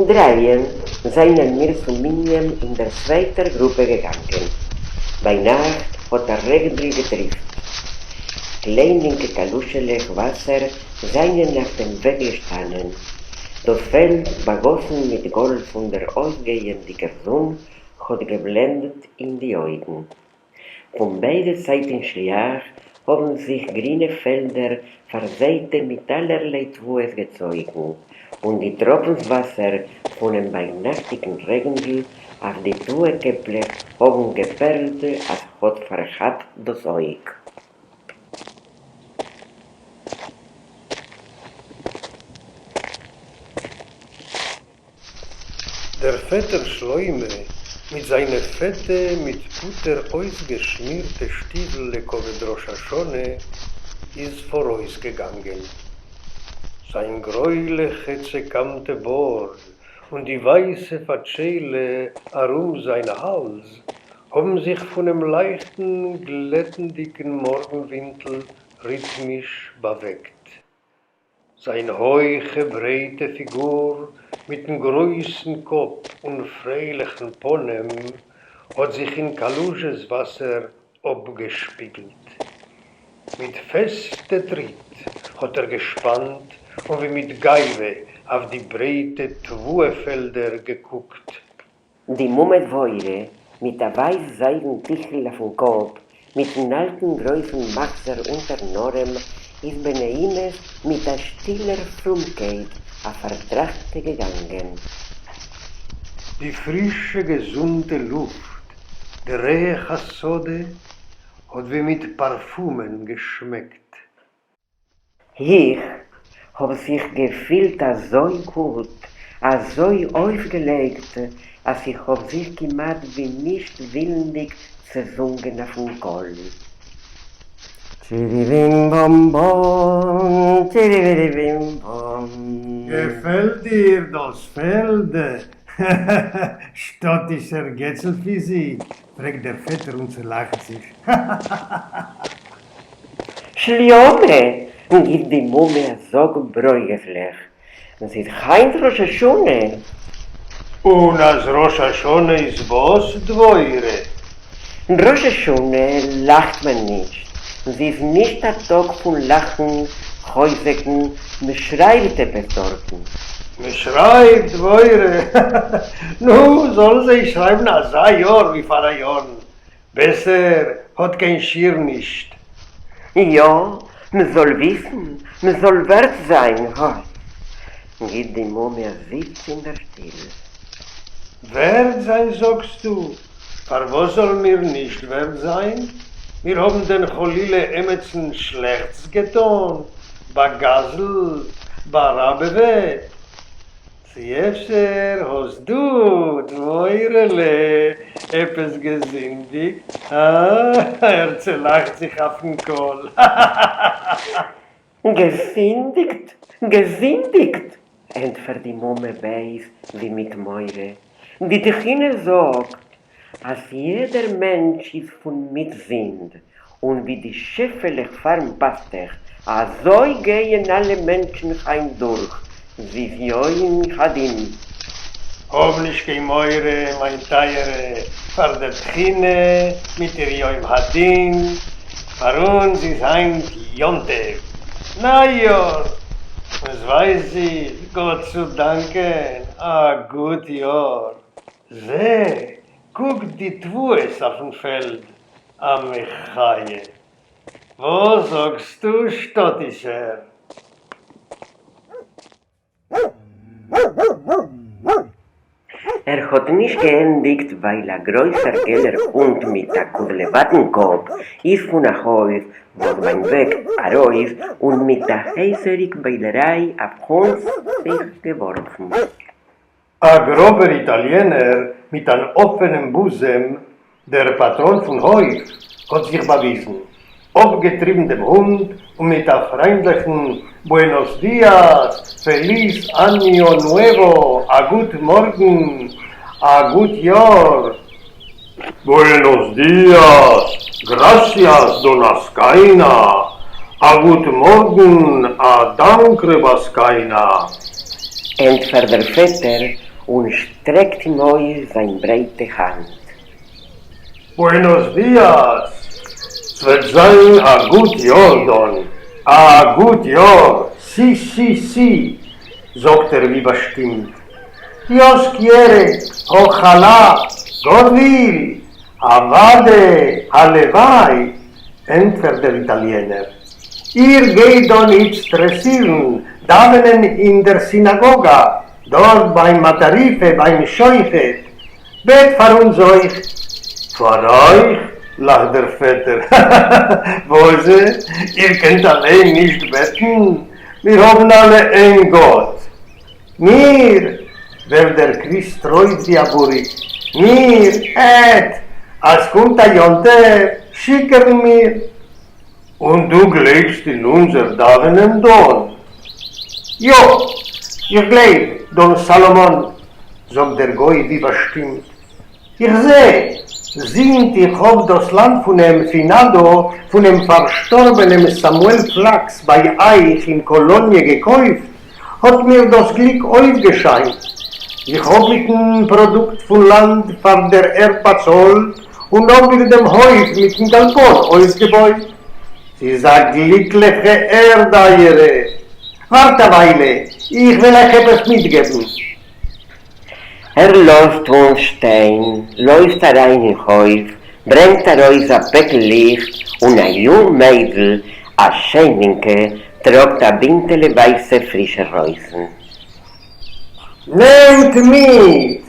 אין דרייען זיינען מיר צום מנין אין דער צווייטער גרופע געגאנגען. ביינאכט האט א רעגנדל געטריפט. קליינינקע קאלוזשעלעך וואסער זיינען אויף דעם וועג געשטאנען. דאס פעלד, באגאסן מיט גאלד פון דער אויפגייענדיקער זון, האט געבלענדט אין די אויגן. פון ביידע זייטן שליאך האבן זיך גרינע פעלדער פארזייטע מיט אלערליי תבואות געצויגן, און די טראפנס וואסער פונעם ביינאכטיגן רעגנדל אויף די תבואה קעפלעך האבן געפערלט אז ס'האט פארכאפט דאס אויג. דער פֿעטער שלמה מיט זײַנע פֿעטע, מיט פּוטער אויסגעשמירטע שטיוול לכּבֿוד ראָש-השנה איז פֿאָרויסגעגאַנגען. זײַן גרוילעכע צעקאַמטע באָרד און די ווײַסע פֿאַטשיילע אַרום זײַן האַלדז האָבן זיך פֿונעם לײַכטן, גלעטנדיקן מאָרגנווינטל ריטמיש באַוועגט. זיין הויכע ברייטע פיגור מיטן גרויסן קאפ און פרייליכן פנים האט זיך אין קאלוזשעס וואסער אפגעשפיגלט. מיט פעסטע טריט האט ער געשפאנט און ווי מיט גאווה אויף די ברייטע תבואה פעלדער געקוקט. די מומע דבורה, מיט אַ ווייס זיידן טיכל אויפֿן קאָפּ, מיטן אַלטן גרויסן מחזור אונטערן אָרעם, איז בנעימות מיט אַ שטילער פֿרומקייט אַ פֿאַרטראַכטע געגאַנגען. די פֿרישע געזונטע לופֿט, דער ריח השׂדה, האָט ווי מיט פּאַרפֿומען געשמעקט. איך האב זיך געפילט אזוי גוט, אזוי אויפגעלייגט, אז איך האב זיך כמעט ווי נישט ווילנדיג צעזונגען אויפן קול. טשיריבים באם באם, טשיריביריבים באם. געפעלט דיר דאס פעלד, שטאטישער געצל-פיזי? פרעגט דער פעטער און צעלאכט זיך. שלמה! גיט די מומע א זאג ברוגז'ליך, ס'איז היינט ראש השנה! און אז ראש השנה איז וואס, דבורה? ראש השנה לאכט מען נישט, ס'איז נישט א טאג פון לאכן, חוזק'ן, מ'שרייבט עפעס דארטן. מ'שרייבט, דבורה? נו, זאלן זיי שרייבן אזא יאר ווי פאראיארן, בעסער האט קיין שיעור נישט. יא, מ'זאל וויסן, מ'זאל ווערט זיין, הוי! גיט די מומע א זיפץ אין דער שטיל. ווערט זיין זאגסטו? פארוואס זאלן מיר נישט ווערט זיין? מיר האבן דען חלילה עמעצן שלעכטס געטאן? באגזלט? באראבעוועט? צי אפשר האסט דו, דבורה'לע, עפעס געזינדיגט, הא? ער צעלאכט זיך אויפן קול, האהאהאהא. געזינדיגט? געזינדיגט? ענטפערט די מומע בייז ווי מיט מורא, די תחינה זאגט אז יעדער מענטש איז פון מיט זינד, און ווי די שעפעלעך פארן פאסטעך, אזוי גייען אלע מענטשן היינט דורך, ס'איז יום הדין. האב נישט קיין מורא מיין טייערע פאר דער תחינה מיט איר יום הדין, פאר אונז איז היינט יום טוב, ניי יאר, און ס'ווייזט זיך, גאט צו דאנקען, א גוט יאר. זע, קוק די תבואות אויפן פעלד, א מחיה! וואס זאגסטו שטאטישער? ער האט נישט געענדיגט ווייל א גרויסער געלער הונט מיט א קודלעוואטן קאפ איז פון א הויז וואס ביים וועג ארויס און מיט א הייזעריג בילעריי אויף אונז זיך געווארפן. א גראבער איטאליענער מיט אן אפענעם בוזעם, דער פאטראן פון הויף, האט זיך באוויזן, אפגעטריבן דעם הונט און מיט א פריינדליכן Buenos días, Feliz año nuevo, א גוט מארגן, א גוט יאר. Buenos días, gracias don Azkaina, א גוט מארגן, א דאנק ר' אסקיינא. ענטפערט דער פעטער. און שטרעקט אים אויס זיין ברייטע האנט. בוענאס דיאס! ס'וועט זיין א גוט יאר דאן, א גוט יאר! סי סי סי! זאגט ער ווי באשטימט. דיאס קיערע, אוכאלא, גאט וויל, אוואדע, הלוואי! ענטפערט דער איטאליענער. איר גייט דאן איצט רעסירן, דאווענען אין דער סינאגאגא, דארט ביים מאטאריפע ביים שוחט, בעט פאר אונז אויך. פאר אייך? לאכט דער פעטער, האהאהא, וואזשע, איר קענט אליין נישט בעטן? מיר האבן אלע איין גאט. מיר! ווערט דער קריסט רויט ווי א בוריק, מיר! עט! אז קומט א יום טוב, שיכור'ן מיר! און דו גלייבסט אין אונזער דאווענען דאן? יא, איך גלייב, דאן סאלאמאן, זאגט דער גוי ווי באשטימט. איך זע, זינט איך האב דאס לאנד פונעם פינאדא פונעם פארשטארבענעם סאמועל פלאקס ביי אייך אין קאלאניע געקויפט, האט מיר דאס גליק אויפגעשיינט. איך האב מיטן פראדוקט פון לאנד פאר דער ערד באצאלט און האב מיר דעם הויף מיטן גאלפאן אויסגעבויט. ס'איז א גליקליכע ערד אייערע. ווארט א וויילע, איך וועל אייך עפעס מיטגעבן. ער לאזט אונז שטיין, לויפט אריין אין הויף, ברענגט ארויס א פעקל ליכט, און א יונג מיידל, א שיינינקע, טראגט א בינטעלע ווייסע פרישע רויזן. נעמט מיט,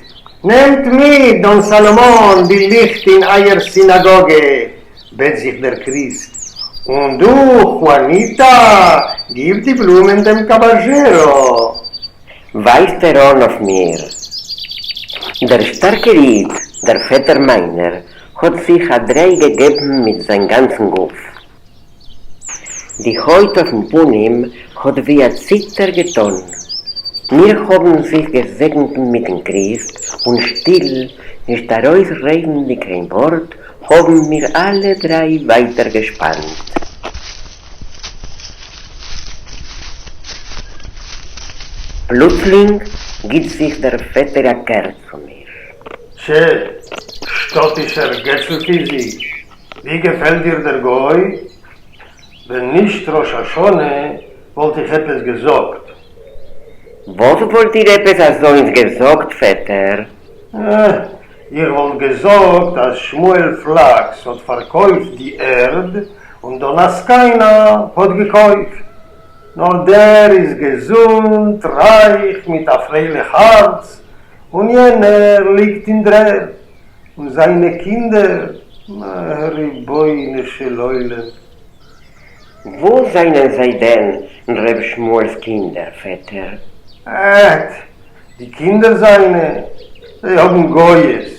נעמט מיט, דאן סאלאמאן, די ליכט אין אייער סינאגאגע, בעט זיך דער קריסט, און דו, כואניטא, גיב די בלומען דעם קאבאזשערא. ווייזט ער אן אויף מיר. דער שטארקער איד, דער פעטער מיינער, האט זיך א דריי געגעבן מיט זיין גאנצן גוף. די הויט אויפן פנים האט ווי א ציטער געטאן. מיר האבן זיך געזעגנט מיטן קריסט, און שטיל, נישט ארויסרעדנדיג קיין ווארט, האבן מיר אלע דריי ווייטער געשפאנט. פלוצלינג גיט זיך דער פעטער א קער צו מיר. טשע, שטאטישער געצל-פיזיק, ווי געפעלט דיר דער גוי? ווען נישט ראש השנה וואלט איך עפעס געזאגט. וואס וואלט איר עפעס אזוינס געזאגט, פעטער? אה, איך וואלט געזאגט אז שמואל פלאקס האט פארקויפט די ערד און דאן אסקיינא האט געקויפט. נאר דער איז געזונט, רייך, מיט א פרייליך הארץ, און יענער ליגט אין דר'ערד, און זיינע קינדער, רבונו של עולם. וואו זענען זיי דען ר' שמואל'ס קינדער, פעטער? עט, די קינדער זיינע, זיי האבן גויעס.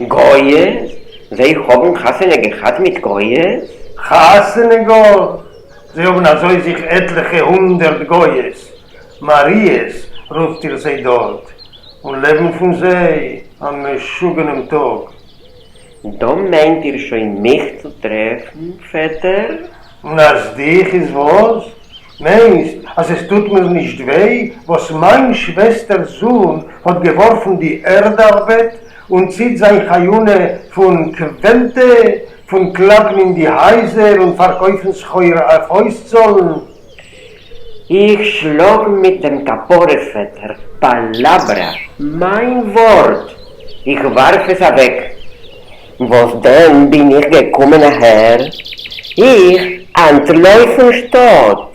גויעס? זיי האבן חתונה געהאט מיט גויעס? חתונה גאר? זיי האבן אזוי זיך עטליכע הונדערט גויעס, מאריעס רופט איר זיי דארט, און לעבן פון זיי א משוגענעם טאג. דא מיינט איר שוין מיך צו טרעפן, פעטער? און אז דיך איז וואס? מיינסט אז עס טוט מיר נישט וויי וואס מיין שוועסטער'ס זון האט געווארפן די ערד-ארבעט און ציט זיין חיונה פון קווענטע, פון קלאפן אין די הייזער און פארקויפן סחורה אויף אויסצאלן? איך שלאג מיט דעם כפרות פעטער, פאלאברא, מיין ווארט! איך ווארף עס אוועק! וואס דען בין איך געקומען אהער? איך אנטלויף פון שטאט!